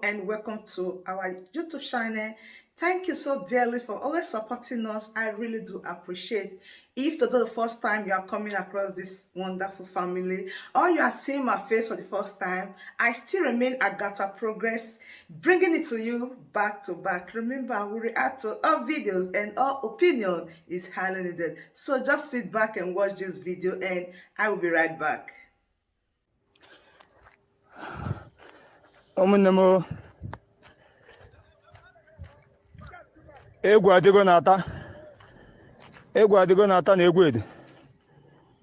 and welcome to our YouTube channel. Thank you so dearly for always supporting us. I really do appreciate. If today the first time you are coming across this wonderful family or you are seeing my face for the first time, I still remain Agatha Progress, bringing it to you back to back. Remember, we react to all videos and all opinion is highly needed. So just sit back and watch this video and I will be right back. Ụmụnne m, egwu adịgo na-ata, egwu adịgo na-ata na egwu ede.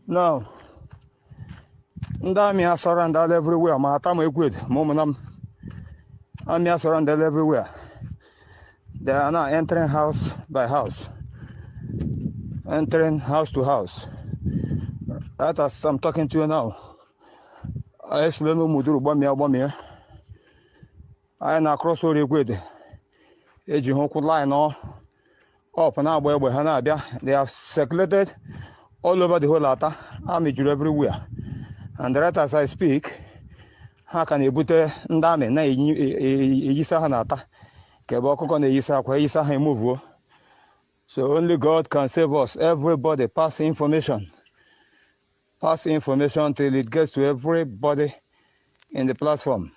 Now ndị army asurround everywhere, ma Ata ma Egwu Ede ma Ụmụnam. Army asurround everywhere. They are now entering house by house, entering house to house. That as I'm talking to you now, anyị sile n'Ụmụduru gbamie gbamie, anyị na-across Orie Egwu Ede, eji ha ụkwụ line up na-agba egbe, ha na-abịa. They have circulated all over the whole Ata. Army juru everywhere, and right as I speak, ha ka na-ebute ndị army na-eyisa ha na-ata ka ebe ọkụkọ na-eyisa akwa, eyisa ha emuvuo. So only God can save us. Everybody pass information, pass information till it gets to everybody in the platform.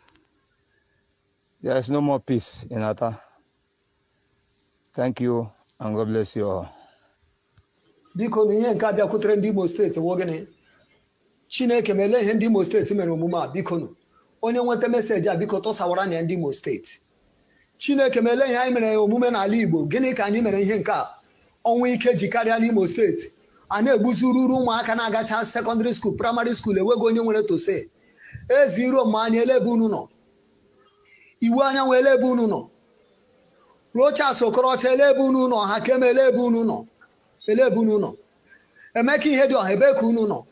There is no more peace in Ata. Thank you and God bless you all. Biko, na ihe nke a bịakwutere ndị Imo Steeti wụ gịnị? Chineke melee ihe ndị Imo Steeti mere omume a. Biko nụ, onye nweta message a, biko tụsawara na ya ndị Imo Steeti. Chineke melee ihe anyị mere omume n'ala Igbo. Gịnị ka anyị mere ihe nke a? Ọnwụ ike ji karịa n'Imo Steeti. A na-egbuzi ruru ụmụaka na-agacha secondary school, primary school, enweghị onye nwere tose ezi iro mma anya. Ele ebe unu nọ? Iwu Anyanwụ, ele ebe unu nọ? Rochas Okorocha, ele ebe unu nọ? Ha keme, ele ebe unu nọ? Ele ebe unu nọ? Emeka ihe dị ọha, ebe ka unu nọ?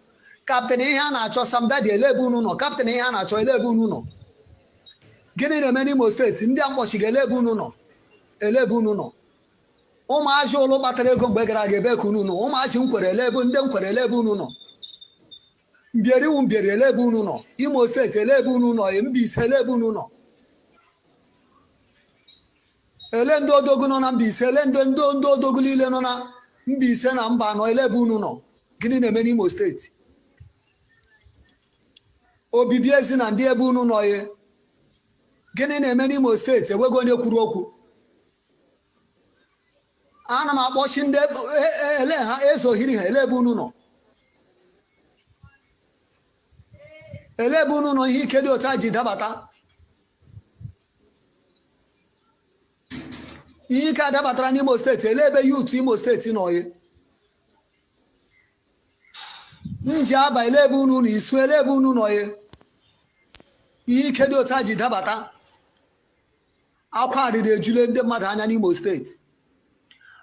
Captain ihe a na-achọ, Sam Daddy, ele ebe unu nọ? Captain ihe a na-achọ, ele ebe unu nọ? Gịnị na-eme n'Imo Steeti? Ndị a mkpọchiga, ele ebe unu nọ? Ele ebe unu nọ? Ụmụazị ụlụ kpatara ego mgbe gara aga, ebe ka unu nọ? Ụmụazị nkwere, ele ebe ndị nkwere? Ele ebe unu nọ? Mbieri wu mbieri, ele ebe unu nọ? Imo Steeti, ele ebe unu nọ? Mbaise, ele ebe unu nọ? Ele ndị odogu nọ na Mbaise? Ele ndị odogu niile nọ na Mbaise na mba anọ, ele ebe unu nọ? Gịnị na-eme n'Imo Steeti? Obibi ezi na ndị ebe unu nọ ye. Gịnị na-eme n'Imo Steeti? Enweghị onye kwuru okwu. Ana m akpọchi ndị ele ha ezoghiri ha. Ele ebe unu nọ? Ele ebe unu nọ? Ihe ike dị otu a ji dabata, ihe ike adabatara n'Imo Steeti. Ele ebe youth Imo Steeti nọ ye? Njaba, ele ebe unu nọ? Isu, ele ebe unu nọ ye? Ihe ike dị otu a ji dabata. Akwa arịrị ejule ndị mmadụ anya n'Imo Steeti.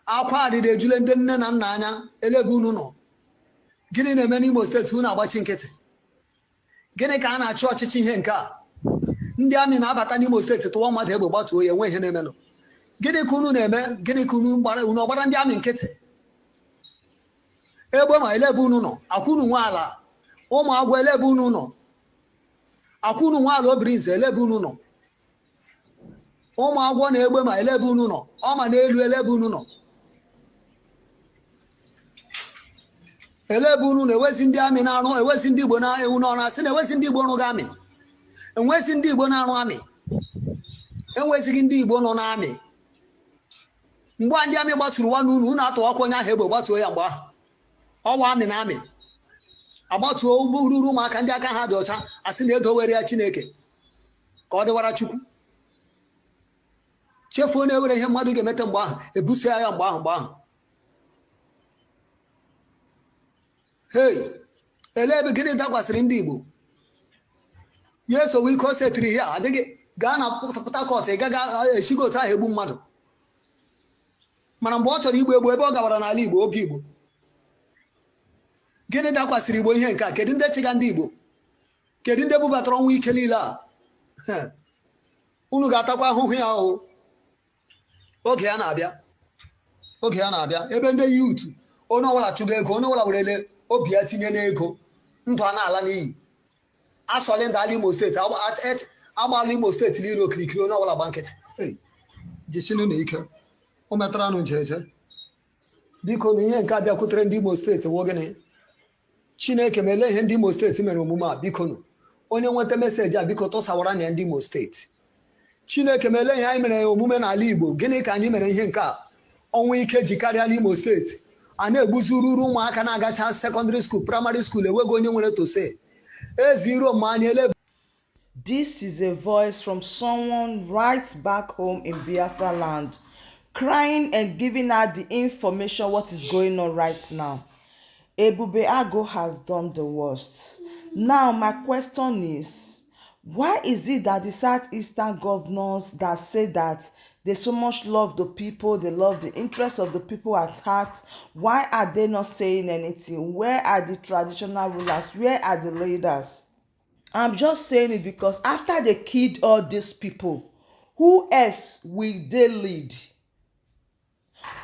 Akwa arịrị ejule ndị nne na nna anya. Ele ebe unu nọ? Gịnị na-eme n'Imo Steeti? Unu agbachi nkịtị. Gịnị ka a na-achị ọchịchị ihe nke a? Ndị army na-abata n'Imo Steeti, tụwa mmadụ egbe, gbatuo ya, enwe ihe na-emenụ. Gịnị ka unu na-eme? Gịnị ka unu gbara? Unu ọgbara ndị army nkịtị? Egbe ma, ele ebe unu nọ? Akwụnu nwe ala ụmụ agwọ, ele ebe unu nọ? Akwụnu nwe ala Obrinze, ele ebe unu nọ? Ụmụ agwọ na egbe ma, ele ebe unu nọ? Ọma n'elu, ele ebe unu nọ? Ele ebe unu na-ewezi ndị army na-arụ? Ewezi ndị Igbo na-ewu n'ọrụ, asị na ewezi ndị Igbo rụga army, enwezi ndị Igbo na-arụ army, enwezighị ndị Igbo nọ n'army. Mgbe ndị army gbaturu nwa unu, unu atụwakwa onye ahụ egbe, gbatuo ya. Mgbe ahụ ọwa army na army agbatuo ụgbọ ruru ụmụaka ndị aka ha dị ọcha, asị na edowere ya Chineke ka ọ dịwara Chukwu. Chefuo na ewere ihe mmadụ ga-emete mgbe ahụ, ebuso ya mgbe ahụ mgbe ahụ. Hei, elee ebe gịnị dakwasịrị ndị Igbo? Ya esowe ike o setịrị ihe a adịghị. Gaa na Port Harcourt, ị gaghị esigo otu ahụ egbu mmadụ. Mana mgbe ọ chọrọ igbu egbu, ebe ọ gawara n'ala Igbo, obi Igbo, gịnị dakwasịrị Igbo ihe nke a? Kedu ndị chịga ndị Igbo? Kedu ndị bubatara ọnwụ ike niile a? Unu ga-atakwa ahụhụ ya o. Oge ya na-abịa, oge ya na-abịa. Ebe ndị youth, onye ọbụla chụga ego, onye ọbụla werele obi ya tinye n'ego, ndụ a na-ala n'iyi. Asọlị ndị ala Imo Steeti Agbaala Imo steeti niile okirikiri, onye ọbụla gba nkịtị. Ei, jisinụ na ike o metaranụ njeje. Biko na ihe nke a bịakwutere ndị Imo steeti wụ gịnị? Chineke melee ihe ndị Imo steeti mere omume a. Biko nụ, onye nweta message a, biko tụsawara na ya ndị Imo steeti. Chineke melee ihe anyị mere omume n'ala Igbo. Gịnị ka anyị mere ihe nke a? Ọnwụ ike ji karịa n'Imo steeti. A na-egbuzi ruru ụmụaka na-agacha secondary school, primary school, enweghị onye nwere tose ezi iro mma anya ele. This is a voice from someone right back home in Biafra land, crying and giving out the information what is going on right now. Ebube Agu has done the worst. Now, my question is, why is it that the Southeastern governors that say that they so much love the people, they love the interests of the people at heart, why are they not saying anything? Where are the traditional rulers? Where are the leaders? I'm just saying it because after they killed all these people, who else will they lead?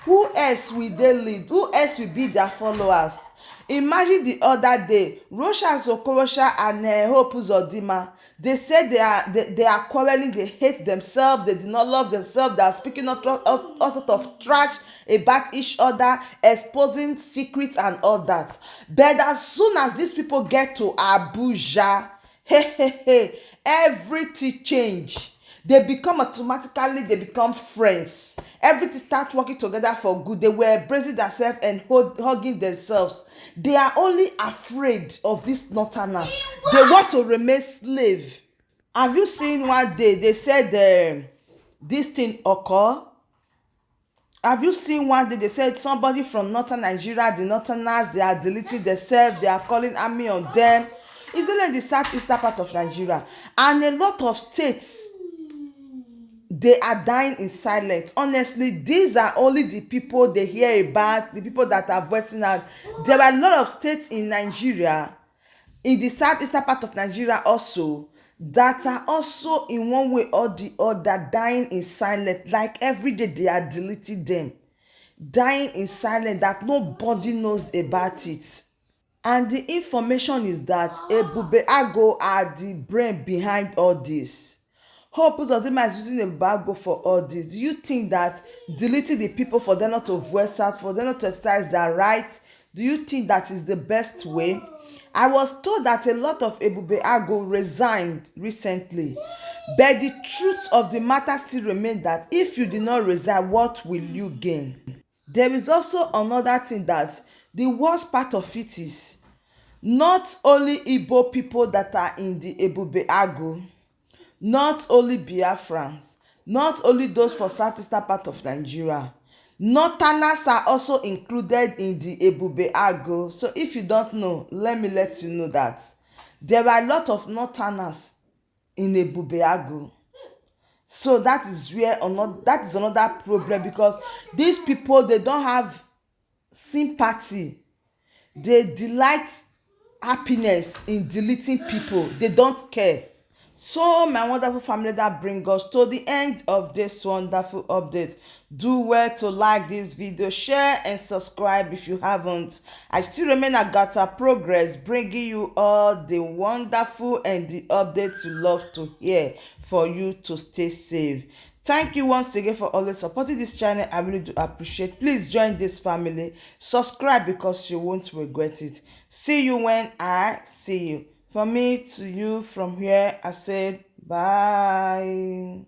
Who else will they lead? Who else will be their followers? Imagine the other day, Rochas Okorocha and Hope Uzodinma, they said they are quarreling, they hate themselves, they do not love themselves, they are speaking all sort of trash about each other, exposing secrets and all that. But as soon as these people get to Abuja, hey, hey, hey, everything change. They become automatically, they become friends. Everything start working together for good. They were embracing themselves and hugging themselves. They are only afraid of these northerners. They want to remain slave. Have you seen one day they said this thing occur? Have you seen one day they said somebody from northern Nigeria, the northerners, they are deleting themselves, they are calling army on them? It's only in the southeastern part of Nigeria, and a lot of states, they are dying in silence. Honestly, these are only the people they hear about, the people that are voicing out. There are a lot of states in Nigeria, in the southeastern part of Nigeria also, that are also in one way or the other dying in silence. Like every day they are deleting them, dying in silence that nobody knows about it. And the information is that Ebube Agu are the brain behind all this. Hope Uzodinma is using Ebube Agu for all this. Do you think that deleting the people for them not to voice out, for them not to exercise their rights, do you think that is the best way? I was told that a lot of Ebube Agu resigned recently. But the truth of the matter still remains that if you did not resign, what will you gain? There is also another thing, that the worst part of it is not only Igbo people that are in the Ebube Agu, not only Biafrans, not only those for southeastern part of Nigeria, Northerners are also included in the Ebube Agu. So if you don't know, let me let you know that there are a lot of Northerners in Ebube Agu. So that is where another, that is another problem, because these people, they don't have sympathy. They delight happiness in deleting people. They don't care. So my wonderful family, that bring us to the end of this wonderful update. Do well to like this video, share and subscribe if you haven't. I still remain Agatha Progress, bringing you all the wonderful and the updates you love to hear for you to stay safe. Thank you once again for always supporting this channel. I really do appreciate. Please join this family, subscribe, because you won't regret it. See you when I see you. From me to you, from here, I said bye.